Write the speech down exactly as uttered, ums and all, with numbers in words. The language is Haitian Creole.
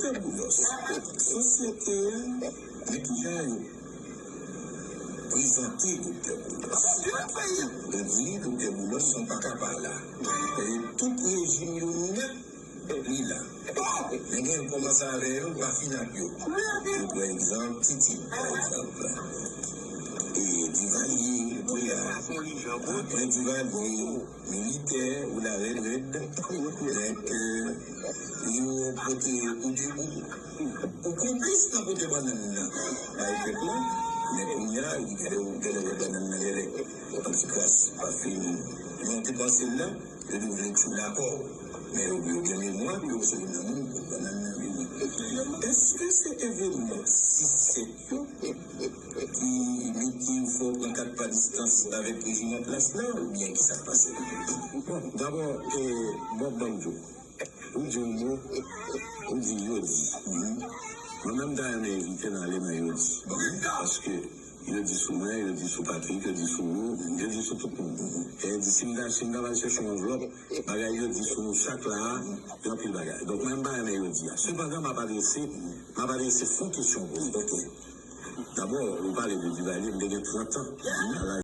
Doktè Boulos, sosyete a, men kijan yo prezante Doktè Boulos. Yo di Doktè Boulos se yon pakapala. E tout rejim yo nèt, li la. Men gen kòmanse avè yo, pa fini ak yo. Yo pran egzanp Titid, pa egzanp. E Divalye, Goya. Apre Divalye, militè, ou la rèd rèd. Donk, euh, yo pote ou de ou, ou konplis nan pote bannann nan bay pèp la. Men kounye a, li genlè, genlè wè bannann nan genlè yon ti kras pa fin. Jan w te panse l la, yo te vle tchoul akò. Men yo, yo gen memwa, yo se nan moun pou bannann nan vini. Èske se evenman sis sèt yo ki mete yo fè w pran kat pa distans avèk rejim an plas la, oubyen ki sa k pase? Bon, dabò, e, Bob Banjo, ou di yon mo, ou di yo di. Mwen menm, ta renmen evite n ale nan yo di. Paske yo di sou mwen, yo di sou Patrick, yo di sou ou, yo di sou tout moun. E yo di, si m ta, si m ta pral chèche yon anvlòp, bagay yo di sou nou chak la a, gen anpil bagay. Donk, mwen, m pa renmen yo di a. Sepandan, m ap adrese, m ap adrese fon kesyon w poze. Ok. Dabò, ou pale de Divalye, m te gen trant an. A laj